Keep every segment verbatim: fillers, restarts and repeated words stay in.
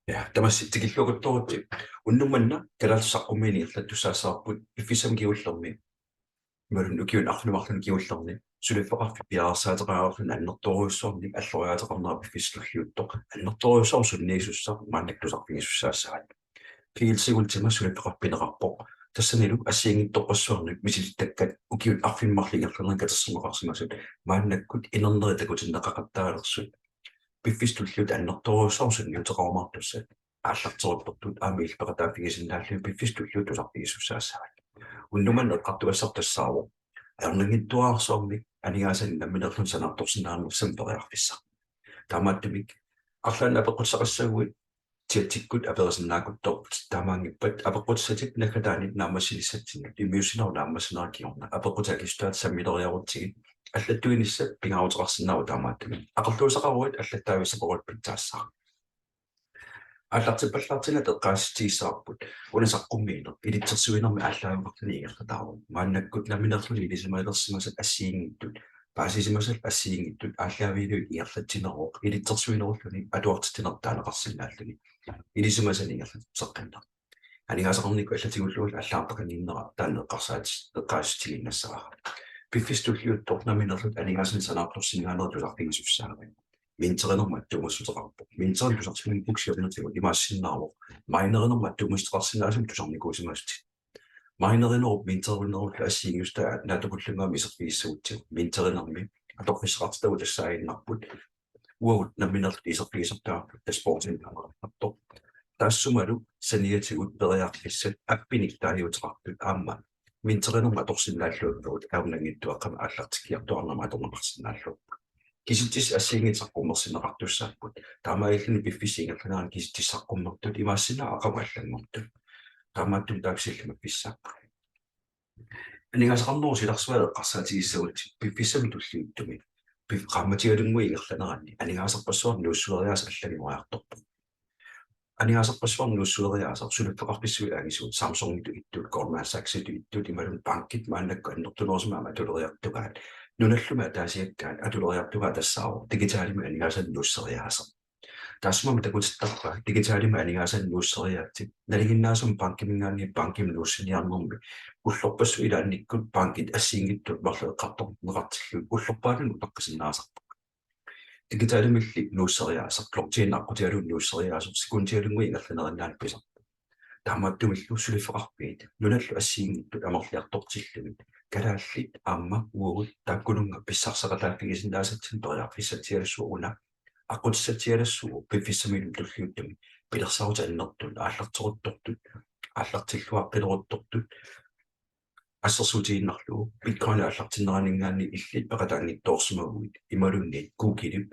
Ja, tamassi tikilluaqqutorutsigu. Unnuk manna kalaallisut saqqummiineq ingerlattussaassavarput piffissami kingullermi. Imaluunniit ukiuni arfineq-marlunni kingullerni suliffeqarfik piareersaateqareerluni annertoorujussuarnik alloriaateqarnera piffissami tulliuttumi. Annertoorujussuarmik sunniisussaq maannakkut tusarfigisussaassavat. P L C Ultima suliffeqarfik pineqarpoq. Tassanilu assigiinngitsorpassuarnik misilittakkat ukiut arfineq-marluk ingerlaneranni katersorneqarsimasut maannakkut inerneri takutinneqaqattaalersut. Piffissami tulliuttumi annertoorujussuarmik sunniuteqarumaartussat aallarteruttortut aamma illit peqataaffigisinnaallugit piffissami tulliuttumi tusarfigisussaassavat. Unnuk manna eqqartugassaq tassaavoq ajornanngitsuararsuarmik aningaasanik nammineerluni sanaartorsinnaanersamik periarfissaq. Taamaattumik arlaannik apeqqutissaqassaguit chatsikkut aperisinnaaleruttorputit, taamaanngippat apeqqutissatit naggataanit naammassinissatsinnut immiussinerup naammassinerup kingorna apeqqutit akissutaatit sammileriarutsigit allattuinissat pingaaruteqarsinnaavoq, taamaattumik aqerluusaqaruit allattaavissaparuit pitsaassaaq. Aallartippallaartinnata eqqaasitsissutigissavarput una saqqummiineq ilitsersuinermi aallaaveqarluni ingerlataavoq. Maannakkut nammineerluni ilisimalersimasat assigiinngitsut, paasisimasat assigiinngitsut aallaavigalugit ingerlatsineruvoq, ilitsersuinerulluni atuartitsineq taaneqarsinnaalluni ilisimasanik ingerlatseqqinneq. Aningaasaqarnikkut allatigulluunniit allagartaqannginnera taanna eqqarsaat-, eqqaasitsissutigiinnassavara. Piffissami tulliuttumi nammineerlutit aningaasanik sanaartorsinnaanerit tusarfigisussaavat. Minterinermut attuumassuteqarpoq. Minterineq tusarfigineq siornatigut imaassinnaavoq minerinermut attuumassuteqarsinnaasumik tusarnikuusimasutit. Minerinerup minterinerullu assigiinngissutaa naatsukullungaami iserfigissagutsigu. Minterinermi atorfissaqartitagut tassaaginnarput. Uagut nammineerluta iserfigisartagarput dashboardimik amerlasoortoq. Taassumalu saniatigut periarfissat appinik taaguuteqartut aamma minterinermut atorsinnaalluarpagut ajornanngitsuaqqamik aallartikkiartuaarnermut atorneqarsinnaalluarput. Kisitsisit assigiinngitsut saqqummersinneqartussaapput. Taamaalilluni piffissap ingerlanerani kisitsisit saqqummertut imaassinnaavoq aqagu allanngortut. Taamaattumik taaksillumaffissaapput. Aningaasaqarnerup silarsuaa eqqarsaatigissagutsigit piffissami tulliuttumi. Piff-, qaammatialunnguit ingerlaneranni aningaasarpassuarnik nuusseriaaseq allanngoriartorpoq. Aningaasarpassuarnik nuusseriaaseq suliffeqarfissuit angisuut Samsungitut ittut, Goldman Sachsitut ittut imaluunniit bankit maannakkut annertunerusumik aamma atuleriartugaat. Nunallumi ataasiakkaat atuleriartugaat tassaavoq digitalimik aningaasanik nuusseriaaseq. Taassuma takutittarpaa digitalimik aningaasanik nuusseriaatsit. Nalinginnaasumik bankiminngaanniit bankimut nuussiniarnermi ullorpassuit ilaannikkut bankit assigiinngitsut marluk eqqartorneqartillugit ullorpaalunnik utaqqisinnaasarput. Digitalimilli nuusseriaaseq, blockchain aqqutigalugu nuusseriaaseq, sekundialunnguit ingerlaneriinnaanni pisarpoq. Taamaattumillu suliffeqarfiit nunallu assigiinngitsut amerliartortillugit kalaallit aamma uagut taakkununnga pissarseqataaffigisinnaasatsinnik periarfissatsialassuaq una aqqutissatsialassuuvoq piffissamilu tulliuttumi pilersaarutit annertuut aallarteruttortut, aallartilluaqqileruttortut, assersuutigiinnarlugu Bitcoin aallartinneraninngaanniit illit peqataanngitsoorsimaguit imaluunniit Google-ip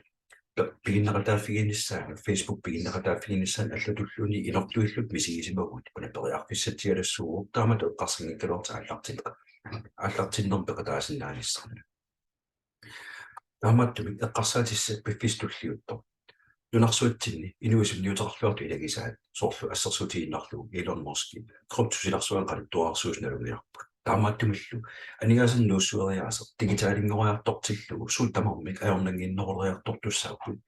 pe-, piginneqataaffiginissaanut, Facebook piginneqataaffiginissaanut allatulluunniit inortuillutit misigisimaguit, una periarfissatsialassuuvoq, taamatut eqqarsanngikkaluarlutit aallartin-, aallartinnermik peqataasinnaanissamut. Taamaattumik eqqarsaatissat piffissami tulliuttumi nunarsuatsinni inuit sunniuteqarluartut ilagisaat, soorlu assersuutigiinnarlugu Elon Musk, kryptop silarsuanut oqaluttuararsuusoq nalunngilarput. Taamaattumillu aningaasanik nuusseriaaseq digitalinngoriartortillugu suut tamarmik ajornannginneruleriartortussaapput.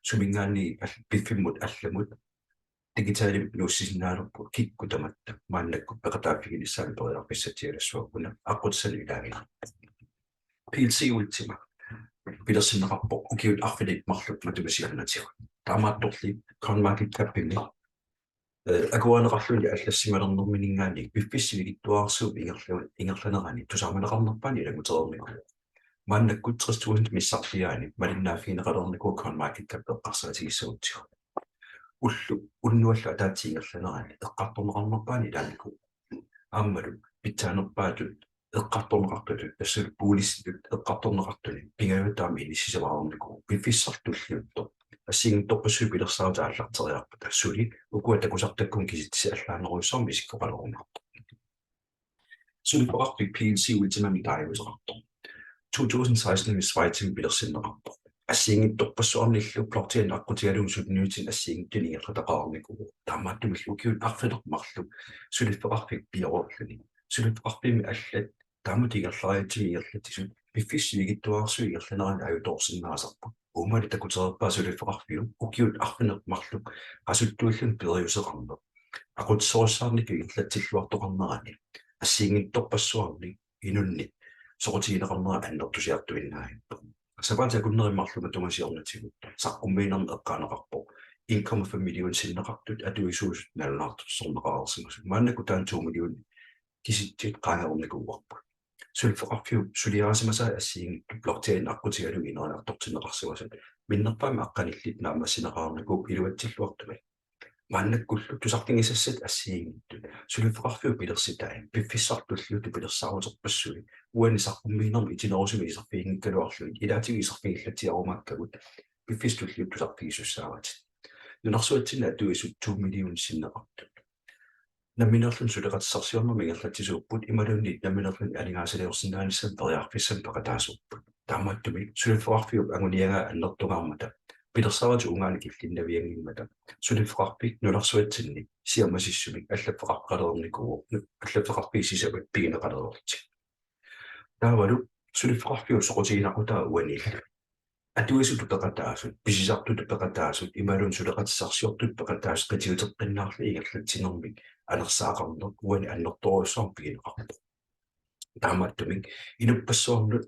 Suminngaanniit al-, piffimmut allamut digitalimik nuussisinnaalerpugut kikkut tamatta, maannakkut peqataaffiginissaanut periarfissatsialassuaq una aqqutissanik ilaaginnarpoq. P L C Ultima pilersinneqarpoq ukiut arfineq-marluk matuma siornatigut. Taamaattorli CoinMarketCapimi, eh, akuerineqarluni allassimalernermininngaanniit piffissap sivikitsuararsuup ingerla-, ingerlanerani tusaamaneqarnerpaani ilanngutereernikuuvoq. Maannakkut tres tusind missarpiaani malinnaaffigineqalernikuuvoq CoinMarketCap eqqarsaatigissagutsigu. Ulloq unnuallu ataatsip ingerlanerani eqqartorneqarnerpaani ilaanniku. Aammalu pitsaanerpaatut eqqartorneqartutut, tassalu poolicitut eqqartorneqartuni pingajuattaaq inissisimareernikuuvoq piffissami tulliuttumi. Assigiinngitsorpassuit pilersaarutit aallarteriarpata suli ukua takusartakkagut kisitsisit allaanerujussuarmik isikkoqalerumaartoq. Suliffeqarfik P L C Ultimamik taaguuteqartoq. To tusind seksten-imi Schweizimi pilersinneqarpoq. Assigiinngitsorpassuarnillu blockchain aqqutigalugu suliniutinik assigiinngitsunik ingerlataqarnikuuvoq. Taamaattumillu ukiut arfineq-marluk suliffeqarfik pioreerluni, suliffeqarfimmit allat taamatut ingerlariatsimik ingerlatsisut piffissap sivikitsuararsuup ingerlanerani ajutoorsinnaasarput. Uumali takutereerpaa suliffeqarfiup ukiut arfineq-marluk qasuttuilluni periuseqarneq aqutsisorissaarnikkut ingerlatsilluartoqarnerani assigiinngitsorpassuarnik inunnit soqutigineqarnera annertusiartuinnavippoq. Sapaatip akunneri marluk matuma siornatigut saqqummiinermi eqqaaneqarpoq en komma fem million sinneqartut atuisuusut nalunaartorsiorneqareersimasut. Maannakkut taanna to million kisitsisit qaangerunikuuarput. Suliffeqarfiup suliarisimasai assigiinngitsut blockchain aqqutigalugu ineriartortinneqarsimasut minnerpaamik aqqanillit naammassineqarnikuupput iluatsilluartumik. Maannakkullu tusarfigisassat assigiinngitsut suliffeqarfiup pilersitai piffissami tulliuttumi pilersaaruterpassuit uani saqqummiinermi itinerusumik iserfiginngikkaluarlugit ilaatigut iserfigillatsiarumaakkagut piffissami tulliuttumi tusarfigisussaavatit. Nunarsuatsinni atuisut to million sinneqartut nammineerluni suleqatissarsiornermi ingerlatsisuupput imaluunniit nammineerluni aningaasaliorsinnaanissamut periarfissamik peqataasuupput. Taamaattumik suliffeqarfiup anguniagai annertungaarmata pilersaarutit uunga killinnavianngimmata suliffeqarfik nunarsuatsinni siammasissumik allaffeqarfeqalereernikuuvoq, allaffeqarfiit sisamat pigineqalereerlutik. Taavalu suliffeqarfiup soqutiginaqqutaa uaniillu atuisutut peqataasut, pisisartutut peqataasut imaluunniit suleqatissarsiortutut peqataasut qitiuteqqinnaarlugit ingerlatsinermik anersaaqarneq uani annertoorujussuarmik pigineqarpoq. Taamaattumik inuppassuarnut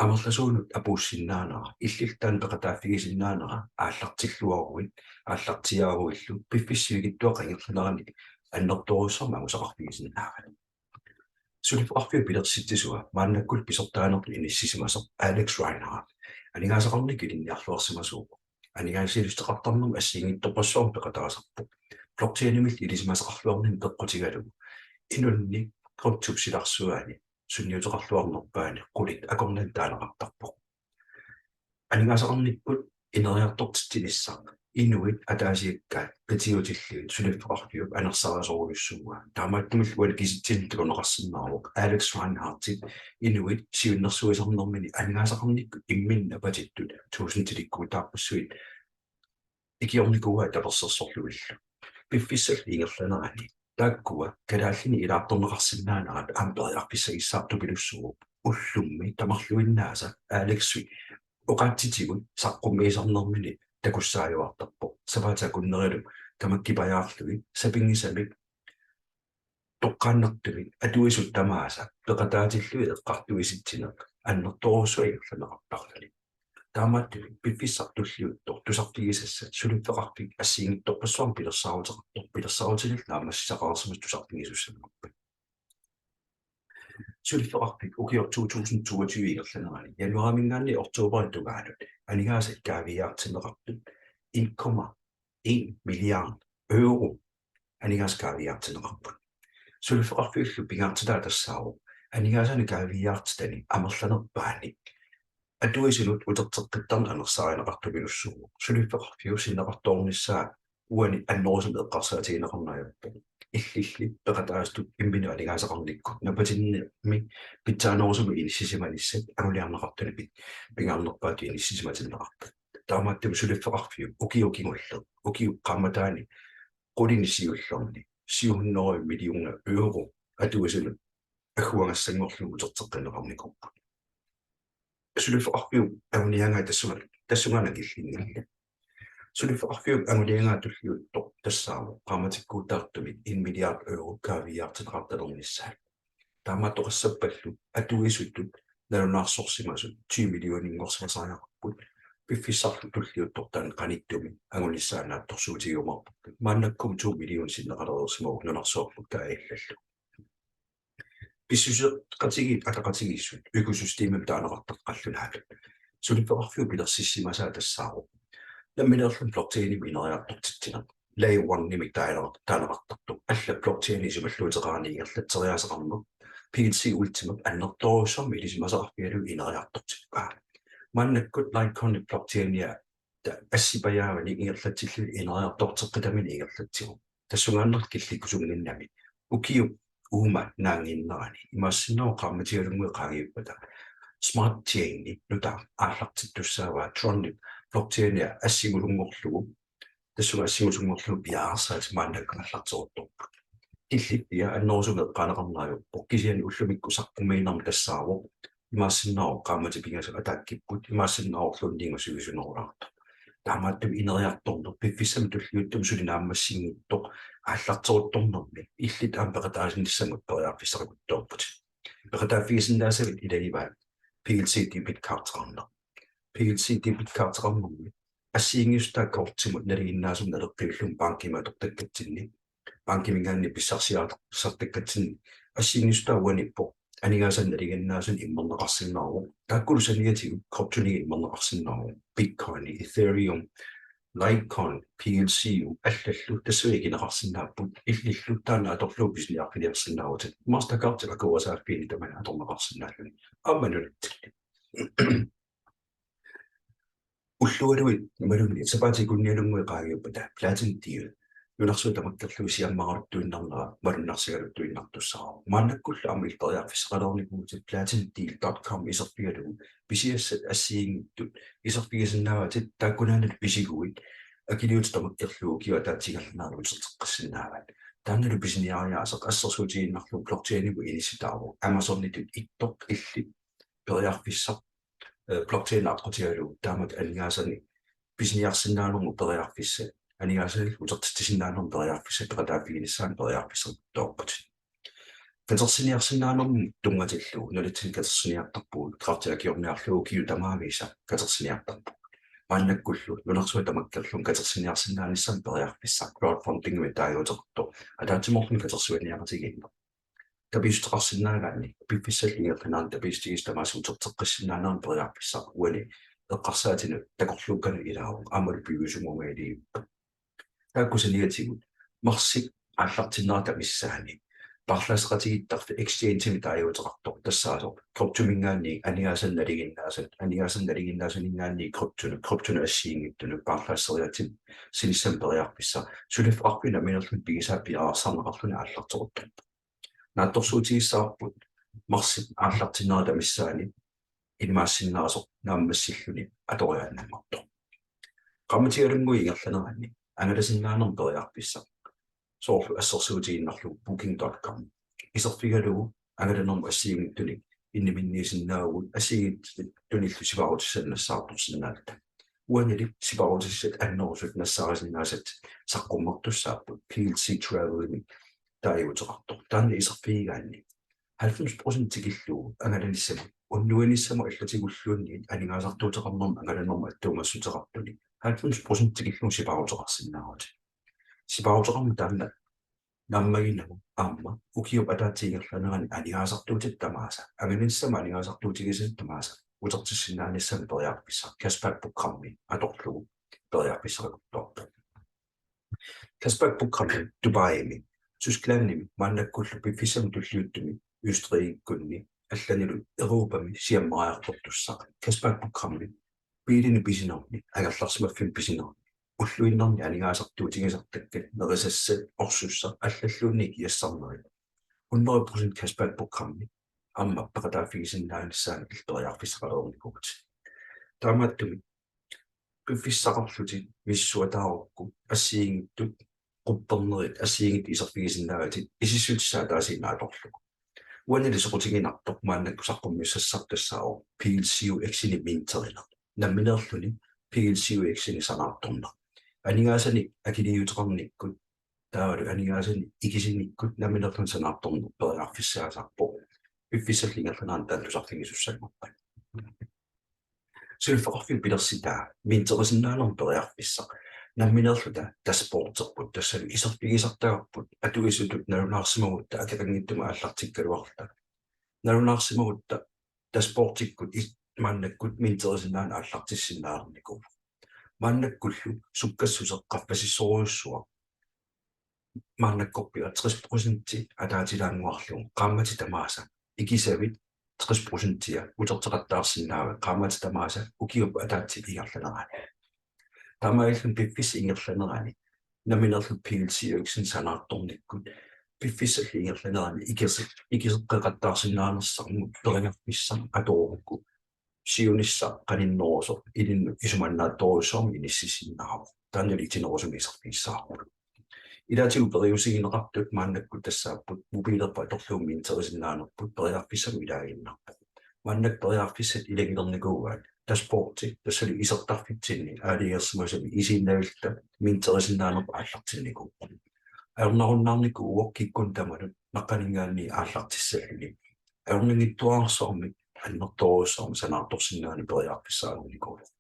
amerlasuunut apuussinnaanera, illit taanna peqataaffigisinnaanera aallartilluaruit, aallartiaaruillu piffissap sivikitsuaqqap ingerlanerani annertoorujussuarmik angusaqarfigisinnaavat. Suliffeqarfiup pilersitsisua maannakkut pisortaanertut inissisimasoq Alex Reinhardt aningaasaqarnikkut ilinniarluarsimasuuvoq. Aningaasaliissuteqartarnermut assigiinngitsorpassuarnik peqataasarpoq. Blockchainimillu ilisimasaqarluarnini peqqutigalugu inunnik kryptop silarsuaani sunniuteqarluarnerpaani qulit akornanni taaneqartarpoq. Aningaasaqarnikkut ineriartortitsinissaq inuit ataasiakkaat qitiutillugit suliffeqarfiup anersaarisorujussuuaa. Taamaattumillu uani kisitsisit takuneqarsinnaavoq Alex Reinhardtip inuit siunnersuisarnermini aningaasaqarnikkut imminnut napatittut tuusintilikkuutaarpassuit ikiornikuuai tapersersorlugillu. Piffissallu ingerlanerani taakkua kalaallinik ilaartorneqarsinnaanerat aamma periarfissagissaartupilussuuvoq. Ullummi tamarluinnaasa Alexi oqaatsitigut saqqummiisarnermini takussaajuartarpoq. Sapaatip akunnerilu tamakkipajaarlugit sapinngisamik toqqaannartumik atuisut tamaasa peqataatillugit eqqartuisitsineq annertoorujussuaq ingerlanneqartarluni. Taamaattumik piffissaq tulliuttoq tusarfigisassat suliffeqarfik assigiinngitsorpassuarnik pilersaaruteqartoq pilersaarutinillu naammassisaqareersimasut tusarfigisussanngorpat. Suliffeqarfik ukioq to tusind toogtyve ingerlanerani januaarimiingaanniit oktoberip tungaanut aningaasat kaaviiaartinneqartut en komma en milliard euro aningaasat kaaviiaartinneqarput. Suliffeqarfiullu pingaartitaa tassaavoq aningaasanik kaaviiaartitani amerlanerpaani atuisunut uterteqqittarneq anersaarineqartupilussuuvoq. Suliffeqarfiup sinneqartoornissaa uani annerusumik eqqarsaatigineqarneq ajorpoq. Illilli peqataasutut imminut aningaasaqarnikkut napatinnermi pitsaanerusumik inissisimanissat anguniarneqartunik pit-, pingaarnerpaatut inissisimatinneqarpoq. Taamaattumik suliffeqarfiup ukioq kingulleq, ukiup qaammataani qulinik siullerni syv hundrede millioner euro atuisunut agguagassanngorlugit uterteqqinneqarnikuupput. Suliffeqarfiup anguniagai tassunga, tassungaannaq killinngillat. Suliffeqarfiup anguniagai tulliuttoq tassaavoq qaammatikkuutaartumik en milliard euro kaaviiaartinneqartalernissaat. Taamaattoqassappallu atuisutut nalunaarsorsimasut ti millioninngorsimasariaqarput. Piffissarlu tulliuttoq taanna qanittumi angunissaa naatsorsuutigiumaarparput. Maannakkut to million sinneqalereersimavoq nunarsuarput taava illallu. Pissuseqatigiit ataqatigiissut økosystemimik taaneqartaqaat qallunaatut. Suliffeqarfiup pilersissimasaa tassaavoq nammineerluni blockchainimik ineriartortitsineq. Layer one-imik taanera-, taaneqartartoq. Allat blockchainit isumalluuteqarani ingerlatseriaaseqarneq. P L C Ultimap annertoorujussuarmik ilisimasaqarfigalugu ineriartortippaa. Maannakkut Litecoinip blockchainia ta-, assipajaavanik ingerlatsillugit ineriartorteqqitaminik ingerlatsivoq. Tassungaannaq killikkusunnginnami. Ukiup uuma naannginnerani. Imaassinnaavoq qaammatialunnguit qaangiuppata. Smart Chaini nutaaq aallartittussaavaa Tronip blockchainia assingusunngorlugu. Tassunga assingusunngorlugu piareersaatit maannakkut aallarteruttorput. Killiffiga annerusumik eqqaaneqarneq ajorpoq. Kisianni ullumikkut saqqummiinermi tassaavoq imaassinnaavoq qaammatit pingasut ataakkipput, imaassinnaavorluunniit sivisunerulaartoq. Taamaattumik ineriartorneq piffissami tulliuttumi suli naammassinngitsoq aallarteruttornermi illit aamma peqataanissamut periarfissaqaruttorputit. Peqataaffigisinnaasavit ilagivaat P L C debit card-eqarneq. P L C debit card-eqarnermi assigiinngissutaa kortimut nalinginnaasumik naleqqiullugu bankimi atortakkatsinni, bankiminngaanniit pissarsiarisartakkatsinni assigiinngissutaa uaniippoq aningaasanik nalinginnaasunik immerneqarsinnaavoq. Taakkulu saniatigut kryptoninik immerneqarsinnaavoq. Bitcoin, Ethereum, Litecoin, P L C U allallu tassunga ikineqarsinnaapput, illillu taanna atorlugu pisiniarfiliarsinnaavutit. Mastercard akuerisaaffiini tamanit atorneqarsinnaalluni. Aamma nunatsinni. Ullualuit imaluunniit sapaatip akunnialunnguit qaangiuppata Platin Deal nunarsuaq tamakkerlugu siammaraluttuinnarnera malunnarsigaluttuinnartussaavoq. Maannakkullu aamma illit periarfissaqalernikuuvutit platin deal dot com iserfigalugu pisiassat assigiinngitsut iserfigisinnaavatit, taakkununnga pisiguit akiliutit tamakkerlugu ukiup ataatsip ingerlanerani uterteqqissinnaavatit. Taannalu pisiniariaaseq assersuutigiinnarlugu blockchainimut inissitaavoq. Amazonitut ittoq illit periarfissaq, eh, blockchain aqqutigalugu taamatut aningaasanik pisiniarsinnaanermut periarfissat, aningaasanillu utertitsisinnaanermut periarfissat peqataaffiginissaanut periarfissaruttorputit. Katersiniarsinnaanermut tunngatillugu nunatsinni katersiniartarpugut, kræfti akiorniarlugu ukiut tamaavisa katersiniartarpugut. Maannakkullu nunarsuaq tamakkerlugu katersiniarsinnaanissamut periarfissaq crowdfundingimik taaguuteqartoq ataatsimoorluni katersuiniaqatigiinneq. Tapiissuteqarsinnaagaanni piffissallu ingerlanerani tapiissutigisat tamaasa uterteqqissinnaanerannut periarfissaq uani eqqarsaatinut takorluukkanut ilaavoq, aammalu piviusunngorniarlugu. Taakku saniatigut marsip aallartinnerata missaani paarlaasseqatigiittarfik exchange-imik taaguuteqartoq tassaasoq kryptominngaanniit aningaasanik nalinginnaasunut, aningaasanik nalinginnaasuninngaanniit kryptonut, kryptonut assigiinngitsunut paarlaasseriaatsip sinissamut periarfissaq suliffeqarfiup nammineerluni pigisaa piareersarneqarluni aallarteruttorpoq. Naatsorsuutigissavarput marsip aallartinnerata missaani imaassinnaasoq naammassilluni atoriaannanngortoq. Qaammatialunnguit ingerlaneranni angalasinnaanermut periarfissaq, soorlu assersuutigiinnarlugu booking dot com iserfigalugu angalanermut assigiinngitsunik inniminniisinnaavugut assigiinngitsunillu sipaarutissanik nassaartorsinnaalluta. Uanili sipaarutissat annerusut nassaarisinnaasat saqqummertussaapput P L C Travel-imik taaguuteqartoq. Taanna iserfigigaanni halvfems procent tikillugu angalanissamut, unnuinissamut allatigulluunniit aningaasartuuteqarnermut angalanermut attuumassuteqartunik halvfems procent tikillugu sipaaruteqarsinnaavutit. Sipaaruteqarneq taanna naammaginagu aamma ukiup ataatsip ingerlanerani aningaasartuutit tamaasa, angalanissamut aningaasartuutigisatit tamaasa utertissinnaanissamut periarfissaq cashback programmi atorlugu periarfissaruttorpoq. Cashback programmi Dubaimi, Tysklandimi maannakkullu piffissami tulliuttumi Østrigikkunni allanilu Europami siammariartortussaq. Cashback programmi biilinik pisinermi, angerlarsimaffinnik pisinermi, ulluinnarni aningaasartuutigisartakkat, nerisassat, orsussat allalluunniit kiassarnerit hundrede procent cashback programmi aamma peqataaffigisinnaanissaanut illit periarfissaqalernikuuvutit. Taamaattumik piffissaqarlutit misissuataarukku assigiinngitsut quppernerit assigiinngitsut iserfigisinnaavatit isissutissaat ataasiinnaq atorlugu. Uanili soqutiginartoq maannakkut saqqummiussassaq tassaavoq P L C U X-inik minterineq. Nammineerluni P L C U X-inik sanaartorneq. Aningaasanik akiliuteqarnikkut taavalu aningaasanik ikisinikkut nammineerluni sanaartorneq periarfissaasarpoq. Piffissallu ingerlanerani taanna tusarfigisussanngorpat. Suliffeqarfiup pilersitaa minterisinnaanermut periarfissaq. Nammineerluta dashboarderput, tassalu iserfigisartagarput atuisutut nalunaarsimagutta akeqanngitsumik aallartikkaluarluta. Nalunaarsimagutta dashboardikkut is-, maannakkut minterisinnaaneq aallartissinnaalernikuuvoq. Maannakkullu sukkassuseq qaffasissorujussuaq maannakkorpiaq tres procenti ataatilaannguarlugu qaammatit tamaasa ikisavit tres procentia uterteqattaarsinnaavat qaammatit tamaasa ukiup ataatsip ingerlanerani. Taamaalilluni piffissap ingerlanerani nammineerluta P L C U X-inik sanaartornikkut piffissallu ingerlanerani ikise-, ikiseqqeqattaarsinnaanersamut periarfissaq atorukku siunissaq qaninnerusoq ilinnut isumannaatsorujussuarmik inissisinnaavoq. Taanna itinerusumik iserfigissavarput. Ilaatigut periusigineqartut maannakkut tassaapput mobilerput atorlugu minterisinnaanerput periarfissamik ilaaginnarpoq. Maannakkut periarfissat ilagilernikuuaat dashboardi, tassalu isertarfitsinni aalajangersimasumi isiinnarluta minterisinnaanerput aallartinnikuuvoq. Ajornarunnaarnikuuvoq kikkunnit tamanit naqqaninngaanniit aallartissalluni. Ajornanngitsuararsuarmik annertoorujussuarmik sanaartorsinnaaneq periarfissaarnikuuvoq.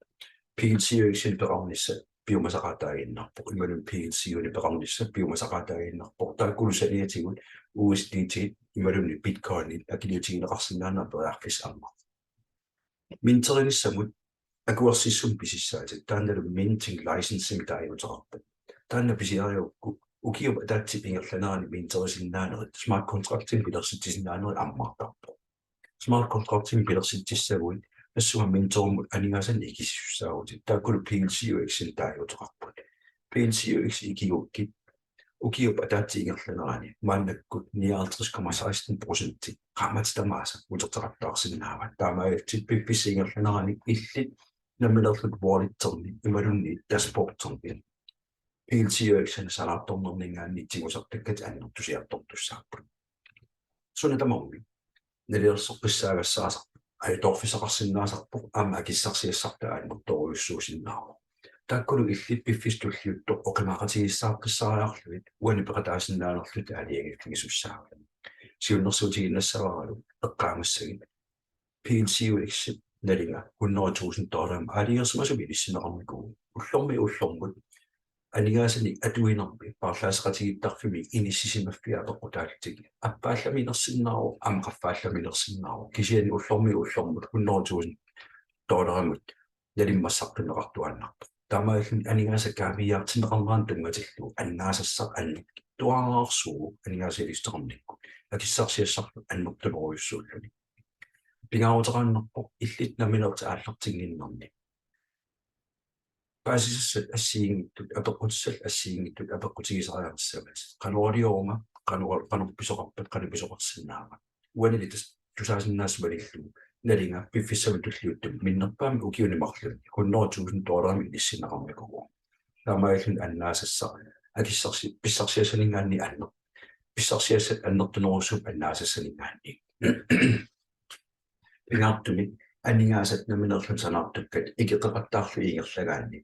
P L C U X-inik peqarnissaq piumasaqaataaginnarpoq, imaluunniit P L C U-nik peqarnissaq piumasaqaataaginnarpoq. Taakkulu saniatigut U S D T imaluunniit Bitcoinit akiliutigineqarsinnaaneq periarfissaavoq. Minterinissamut akuersissummik pisissaatit, taannalu minting licensimik taaguuteqarpoq. Taanna pisiarigukku ukiup ataatsip ingerlanerani minterisinnaanerit, smart contractimik pilersitsisinnaanerit ammartarpoq. Smart contractimik pilersitsissaguit tassunga minterimut aningaasanik ikisisussaavutit. Taakkulu P L C U X-inik taaguuteqarput. P L C U X ikigukkit ukiup ataatsip ingerlanerani maannakkut nioghalvtreds komma seksten procent qaammatit tamaasa uterteqattaarsinnaavat. Taamaalillutit piffissap ingerlanerani illit nammineerlutit walletsinni imaluunniit dashboardinni P L C U X-inik sanaartornerninngaanniit tigusartakkatit annertusiartortussaapput. Suna tamarmi nalilersoqqissaagassaasarpoq, ajutoorfissaqarsinnaasarpoq aamma akissarsiassartaa annertoorujussuusinnaavoq. Taakkulu illit piffissaq tulliuttoq oqimaaqatigiissaaqqissaariarlugit uani peqataasinnaanerlutit aalajangiiffigisussaavat. Siunnersuutiginnassavaralu eqqaamassagit P L C U X-ip nalinga hundrede tusind dollarimut aalajangersimasumik inissinneqarnikuuvoq. Ullormiit ullormut aningaasanik atuinermi paarlaasseqatigiittarfimmi inissisimaffiat apeqqutaallutik appaallaminersinnaavoq aamma qaffaallaminersinnaavoq, kisianni ullormiit ullormut hundrede tusind dollarimut nalimmassartinneqartuaannarpoq. Taamaalilluni aningaasat kaammiiaartinneqarneranut tunngatillugu annaasassaq annertuararsuuvoq aningaasaliissuteqarnikkut, akissarsiassarlu annertunerujussuulluni. Pingaaruteqaannarpoq illit nammineq aallartinnginnerni paasisassat assigiinngitsut, apeqqutissallu assigiinngitsut apeqqutigisariaqassavatit. Qanoq ilioruma, qanoq, qanoq pisoqarpat, qanoq pisoqarsinnaava. Uanili tassa tusaasinnaasat malillugu nalinga piffissami tulliuttumi minnerpaamik ukiuni marlunni hundrede tusind dollarimut inissinneqarnikuuvoq. Taamaalilluni annaasassaq akissarsi-, pissarsiassaninngaanniit anner-, pissarsiassat annertunerussuupput annaasassaninngaanniit. Pingaartumik aningaasat nammineerlutik sanaartukkat ikeqeqattaarlugit ingerlagaanni,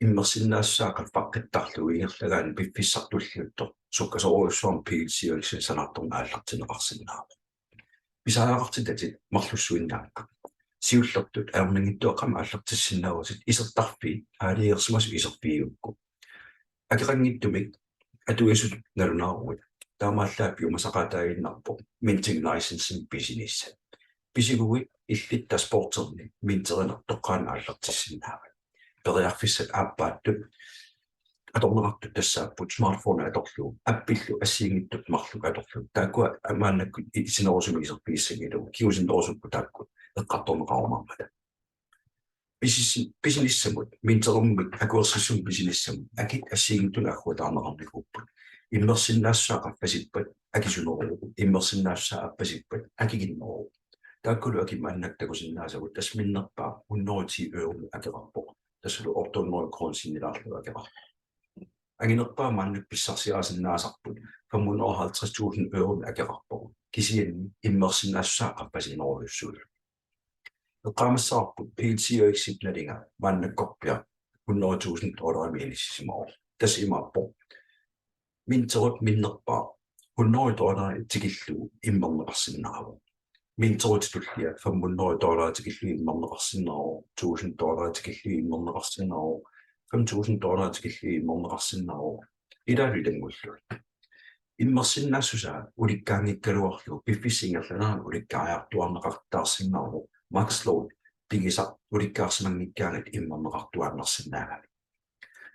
immersinnaassusaa qaffaqqittarlugu ingerlagaanni piffissaq tulliuttoq sukkasoorujussuarmik P L C U X-inik sanaartorneq aallartinneqarsinnaavoq. Pisariaqartitatit marlussuinnaakka. Siullertut ajornanngitsuaqqamik aallartissinnaavutit isertarfiit aalajangersimasut iserfigigukku. Akeqanngitsumik atuisutut nalunaaruit taamaallaat piumasaqaataaginnarpoq minting licensimik pisinissaq. Pisiguit illit dashboardinni minterineq toqqaannaq aallartissinnaavat. Periarfissat aappaattut atorneqartut tassaapput smartphone atorlugu, appillu assigiinngitsut marluk atorlugu. Taakkua maannakkut i-, isinerusumik iserfigissanngilagut, kingusinnerusukkut taakku eqqartorneqarumaarmata. Pisis-, pisinissamut, minterimmik akuersissummik pisinissamut akit assigiinngitsunik agguataarneqarnikuupput. Immersinnaassusaa qaffasippat akisuneruvoq, immersinnaassusaa appasippat akikinneruvoq. Taakkulu akit maannakkut takusinnaasagut, tassa minnerpaaq hundrede ti euromik akeqarpoq. Tassalu otte hundrede kroner sinnilaarlugu akeqarpoq. Anginerpaaq maannakkut pissarsiarisinnaasarput fem hundrede og halvtreds tusind euromik akeqarpoq. Kisianni immersinnaassusaa qaffasinnerujussuulluni. Eqqaamassavarput P L C U X-ip nalinga maannakkorpiaq hundrede tusind dollarimik inissisimavoq. Tassa imaappoq: minterit minnerpaaq hundrede dollarit tikillugu immerneqarsinnaavoq. Minterit tulliat fem hundrede dollarit tikillugu immerneqarsinnaavoq, tusind dollarit tikillugu immerneqarsinnaavoq, fem tusind dollarit tikillugu immerneqarsinnaavoq. Ilaalu ilanngullugit. Immersinnaassusaa ulikkaanngikkaluarlugu piffissap ingerlanerani ulikkaariartuaarneqartarsinnaavoq, max load pigisaq ulikkaarsimanngikkaangat immerneqartuaannarsinnaagami.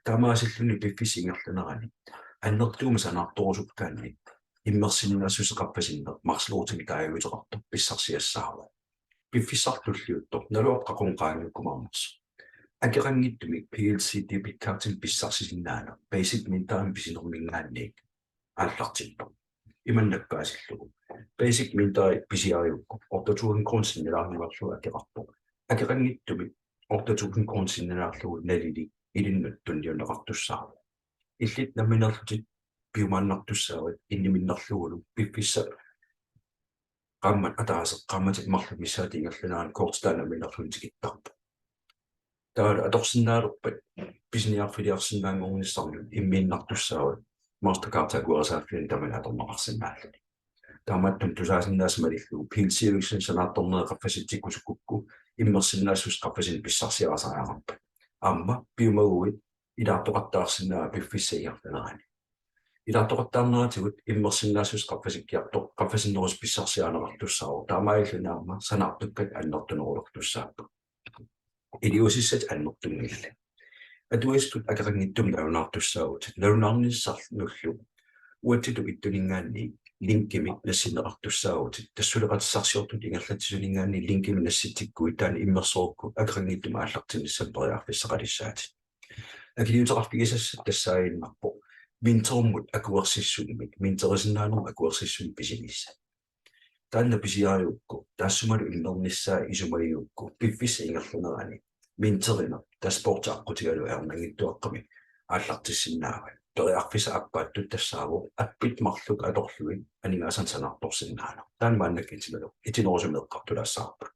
Taamaasilluni piffissap ingerlanerani annertuumik sanaartorusukkaanni immersinnaassuseq qaffasinneq max loadimik taaguuteqartoq pissarsiassaavoq. Piffissaq tulliuttoq naluara qaqugu qaangiukkumaarnersoq. Akeqanngitsumik P L C debit cardimik pissarsisinnaaneq basic minterimik pisinerminngaanniit aallartippoq. Imannak paasillugu. Basic minteri pisiarigukku otte tusind kroner sinnilaarniarlugu akeqarpoq. Akeqanngitsumik otte tusind kroner sinnilaarlugu nalili ilinnut tunniunneqartussaavoq. Illit nammineerlutit piumaannartussaavat inniminnerlugulu piffissap qaammat ataaseq, qaammatit marluk missaat ingerlaneranni korti taanna nammineerluni tikittarpoq. Taavalu atorsinnaalerpat pisiniarfiliarsinnaanngornissannut immiinnartussaavat Mastercard akuerisaaffiani tamanit atorneqarsinnaalluni. Taamaattumik tusaasinnaasat malillugu PLCUX-inik sanaartornerit qaffasitsikkusukkukku immersinnaassuseq qaffasineq pissarsiarisariaqarpat. Aamma piumaguit ilaartoqattaarsinnaavat piffissap ingerlanerani. Ilaartoqattaarneratigut immersinnaassuseq qaffasikkiartoq qaffasinnerusoq pissarsiarineqartussaavoq, taamaalilluni aamma sanaartukkat annertunerulertussaapput. Iliuusissat annertunngillat. Atuisutut akeqanngitsumik nalunaartussaavutit. Nalunaarnissannullu uatsitut ittuninngaanniit linkimik nassinneqartussaavutit. Tassa suleqatissarsiortutut ingerlatsisuninngaanniit linkimik nassitsikkuit taanna immersorukku akeqanngitsumik aallartinnissamut periarfissaqalissaatit. Akiliuteqarfigisassat tassaaginnarpoq minterimut akuersissummik, minterisinnaanermut akuersissummik pisinissat. Taanna pisiarigukku, taassumalu immernissaa isumagigukku, piffissap ingerlanerani minterineq dashboard aqqutigalugu ajornanngitsuaqqamik aallartissinnaavat. Periarfissaq aappaattut tassaavoq appit marluk atorlugit aningaasanik sanaartorsinnaaneq. Taanna maannakkut itinerusumik eqqartulaassavarput.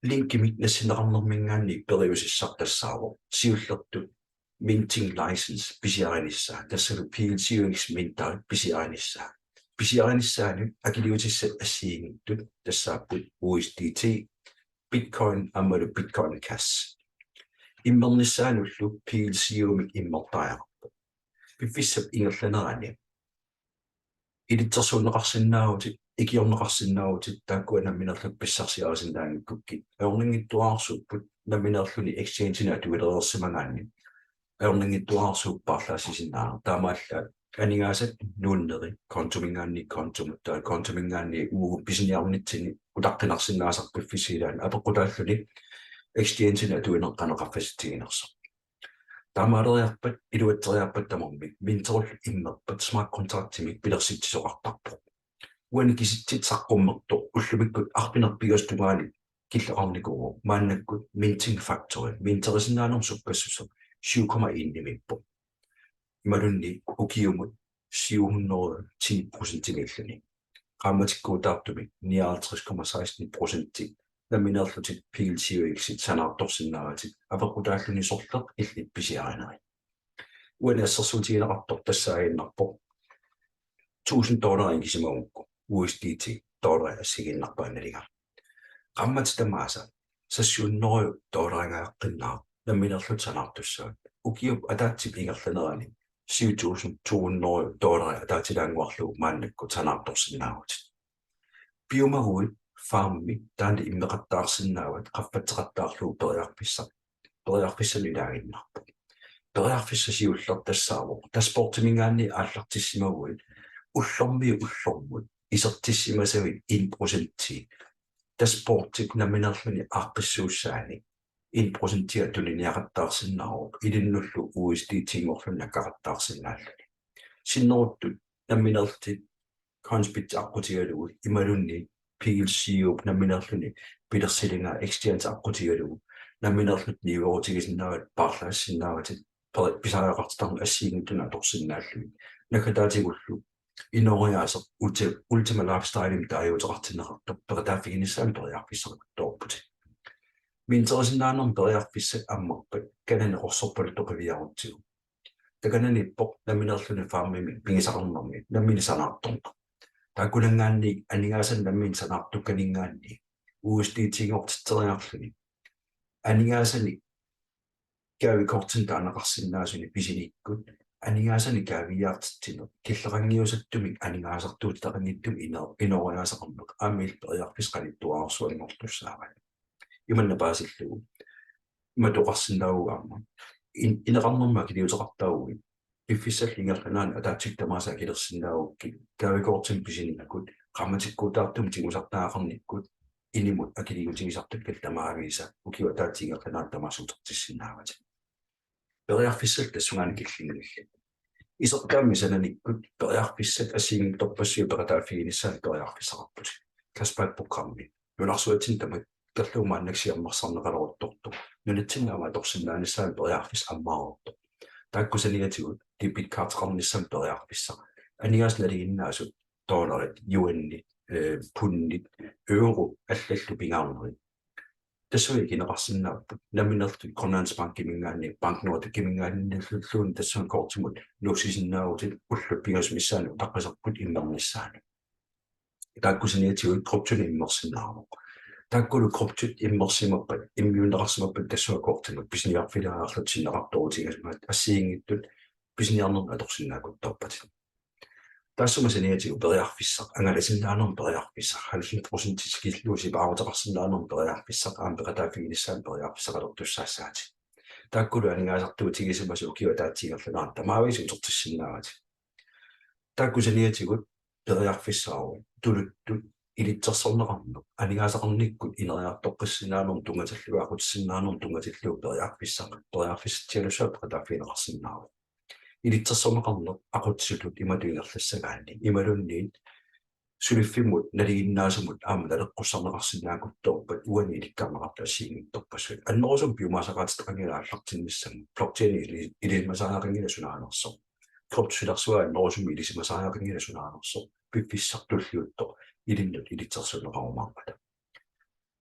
Linkimik nassinneqarnerminngaanniit periusissaq tassaavoq siullertut minting license pisiarinissaa, tassalu PLCUX minterit pisiarinissaa. Pisiarinissaanut akiliutissat assigiinngitsut tassaapput U S D T, Bitcoin aammalu Bitcoin Cash. Immernissaanullu PLCU-mik immertariaqarpoq. Piffissap ingerlanerani ilitsersuunneqarsinnaavutit, ikiorneqarsinnaavutit, taakkua nammineerlutit pissarsiarisinnaanngikkukkit. Ajornanngitsuararsuupput nammineerluni exchange-inik atuilereersimagaanni. Ajornanngitsuararsuupput paarlaassisinnaaneq. Taamaallaat aningaasat nuunneri kontominngaanniit kontomut, taava kontominngaanniit uagut pisiniarnitsinni utaqqinarsinnaasarput piffissap ilaani apeqqutaalluni exchange-inik atuineq qanoq qaffasitsiginersoq. Taamaaleriarpat, iluatseriarpat tamarmik minterillu immerpat smart contractimik pilersitsisoqartarpoq. Uani kisitsit saqqummertoq ullumikkut arfineq-pingasut tungaanut killeqarnikuuvoq, maannakkut minting factor, minterisinnaanermut sukkassuseq syv komma en-imiippoq. Imaluunniit ukiumut syv hundrede ti procentimiilluni. Qaammatikkuutaartumik nioghalvtreds komma seksten procenti nammineerlutit PLCUX-it sanaartorsinnaavatit, apeqqutaalluni sorleq illit pisiarinerit. Uani assersuutigineqartoq tassaaginnarpoq tusind dollarit ikisimagukku U S D T dollarit assigiinnarpaat nalinga. Qaammatit tamaasa seks hundrede dollaringajaqqinnaaq nammineerlutit sanaartussaavat. Ukiup ataatsip ingerlanerani syv tusind to hundrede dollarit ataatilaannguarlugu maannakkut sanaartorsinnaavutit. Piumaguit farmi taanna immeqattaarsinnaavat, qaffatseqattaarlugu periarfissaq, periarfissanut ilaaginnarpoq. Periarfissaq siulleq tassaavoq dashboardiminngaanniit aallartissimaguit ullormiit ullormut isertissimasavit en procenti dashboardip nammineerluni aaqqissuussaani en procentia tuniniaqattaarsinnaavoq, ilinnullu U S D T-nngorluni nakkaqattaarsinnaalluni. Sinneruttut nammineerlutit Coinsbit aqqutigalugu imaluunniit PLCU-p nammineerluni pilersilinga exchange aqqutigalugu nammineerlutit niuerutigisinnaavat, paarlaassinnaavatit, peri-, pisariaqartitarneq assigiinngitsunut atorsinnaallugit. Naggataatigullu inooriaaseq Ulti-, Ultima Lifestyle-imik taaguuteqartinneqartoq peqataaffiginissaanut periarfissaqartoorputit. Minterisinnaanermut periarfissat ammarpat kanani qorsorpaluttoq qiviarutsigu. Takananiippoq nammineerluni farmimik pigisaqarnermi nammineq sanaartorneq. Taakkunanngaanniit aningaasanik nammineq sanaartukkaninngaanniit U S D T-nngortitseriarluni aningaasanik gavekortinik taaneqarsinnaasunik pisinikkut aningaasanik gaviiaartitsineq killeqanngiusattumik aningaasartuutitaqanngitsumik ino-, inooriaaseqarneq aamma illit periarfissaq qanittuararsuanngortussaavat. Imanna paasillugu matoqarsinnaavugut aamma. In-, ineqarnermut akiliuteqartaaguit piffissallu ingerlanerani ataatsikkut tamaasa akilersinnaagukkit, gavekortimik pisinikkut, qaammatikkuutaartumik tigusartagaqarnikkut inimut akiliutigisartakkat tamaviisa ukiup ataatsip ingerlanerani tamaasa utertissinnaavatit. Periarfissallu tassungaannaq killinngillat. Isertaammik sananikkut periarfissat assigiinngitsorpassuit peqataaffiginissaanut periarfissaqarputit. Cashback programmi nunarsuatsinni tamakkerlugu maannakkut siammarsarneqaleruttortoq, nunatsinni aamma atorsinnaanissaanut periarfissaq ammaaruttortoq. Taakku saniatigut debit cardeqarnissamut periarfissaq. Aningaasat nalinginnaasut dollarit, yuanit, eh, pundit, euro allallu pingaarnerit. Tassunga ikineqarsinnaapput. Nammineerlutit Grønlandsbankiminngaanniit, BankNordikiminngaanniilluunniit tassunga kortimut nuussisinnaavutit ullut pingasut missaanni utaqqisarput immernissaanut. Taakku saniatigut kryptonik immersinnaavoq. Taakkulu kryptot immersimappat, immiunneqarsimappat tassunga kortimut pisiniarfiliarlutit sinneqartoorutigisimagaanni assigiinngitsut pisiniarnermut atorsinnaakuttorpatit. Taassuma saniatigut periarfissaq, angalasinnaanermut periarfissaq, halvfems procent tikillugu sipaaruteqarsinnaanermut periarfissaq, aamma peqataaffiginissaanut periarfissaqalertussaassaatit. Taakkulu aningaasartuutigisimasut ukiup ataatsip ingerlanerani tamaavisa utertissinnaavatit. Taakku saniatigut periarfissaavoq tuluttut ilitsersorneqarneq, aningaasaqarnikkut ineriartoqqissinnaanermut tunngatillugu, aqutsisinnaanermut tunngatillugu periarfissaq, periarfissatsialassuaq peqataaffigineqarsinnaavoq. Ilitsersorneqarneq aqutsisutut imatut ingerlassagaanni imaluunniit suliffimmut nalinginnaasumut aamma naleqqussarneqarsinnaakuttorpat uani ilikkarneqartut assigiinngitsorpassuit. Annerusumik piumasaqaatitaqanngilaq aallartinnissamut. Blockchain ili-, ilisimasariaqanngilaq sunaanersoq. Kryptop silarsuaa annerusumik ilisimasariaqanngilaq sunaanersoq. Piffissaq tulliuttoq ilinnut ilitsersorneqarumaarmata.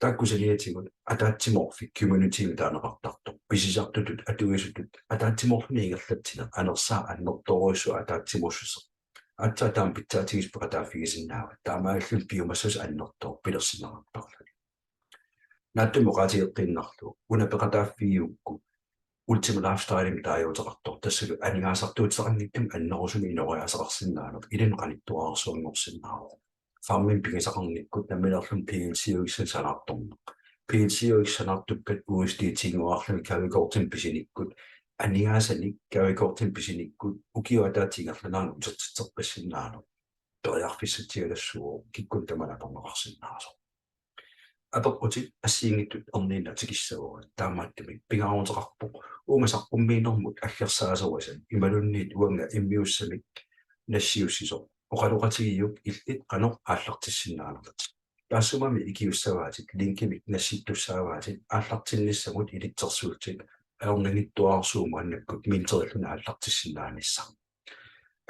Taakku saniatigut ataatsimoorfik communitymik taaneqartartoq, pisisartutut atuisutut ataatsimoorluni ingerlatsineq, anersaaq annertoorujussuaq ataatsimuussuseq. Aatsaat taama pitsaatigisoq peqataaffigisinnaavat, taamaalilluni piumassuseq annertooq pilersinneqartarluni. Naatsumik oqaatigeqqiinnarlugu una peqataaffigigukku Ultima Lifestylemi taaguuteqartoq, tassalu aningaasartuuteqanngitsumik annerusumik inooriaaseqarsinnaaneq ilinnut qanittuararsuanngorsinnaavoq. Farmimik pigisaqarnikkut nammineerluni PLCUX-inik sanaartorneq. PLCUX sanaartukkat USDT-nngorarluni gavekortinik pisinikkut, aningaasanik gavekortinik pisinikkut ukiup ataatsip ingerlanerani utertitseqqissinnaaneq periarfissatsialassuuvoq, kikkunnut tamanut atorneqarsinnaasoq. Apeqqutit assigiinngitsut erniinnaq tikissavagut, taamaattumik pingaaruteqarpoq uunga saqqummiinermut aggersaasorisat imaluunniit uanga immiussamik nassiussisoq oqaloqatigiuk illit qanoq aallartissinnaanerlutit. Taassumami ikiussavaatit, linkimik nassittussaavaatit aallartinnissamut ilitsersuutit ajornanngitsuararsuuvoq maannakkut minterilluni aallartissinnaanissaq.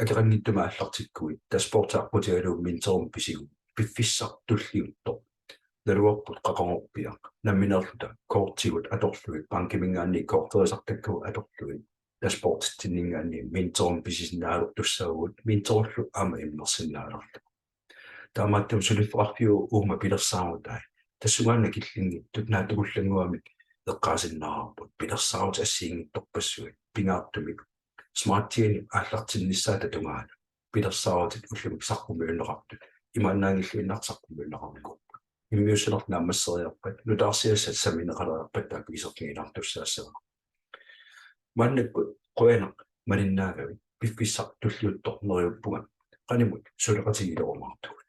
Akeqanngitsumik aallartikkuit dashboard aqqutigalugu minterimut pisigut, piffissaq tulliuttoq. Naluarput qaqugorpiaq, nammineerluta kortigut atorlugit, bankiminngaanniit korterisartakkavut atorlugit, dashboarditsinninngaanniit minterimut pisisinnaalertussaavugut, minterillu aamma immersinnaalerlugu. Taamaattumik suliffeqarfiup uuma pilersaarutai tassungaannaq killinngitsut naatsukullannguamik eqqaasinnaavarput, pilersaarutit assigiinngitsorpassuit, pingaartumik Smart Chainip aallartinnissaata tungaanut pilersaarutit ullumikkut saqqummiunneqartut imaannaanngilluinnartut saqqummiunneqarnikuupput. Immiussinerlu naammasseriarpat, nutaarsiassat sammineqaleriarpat taakku iserfigilaartussaassavagut. Maannakkut qujanaq malinnaagavit, piffissaq tulliuttoq neriuppunga qanimut suleqatigiilerumaartugut.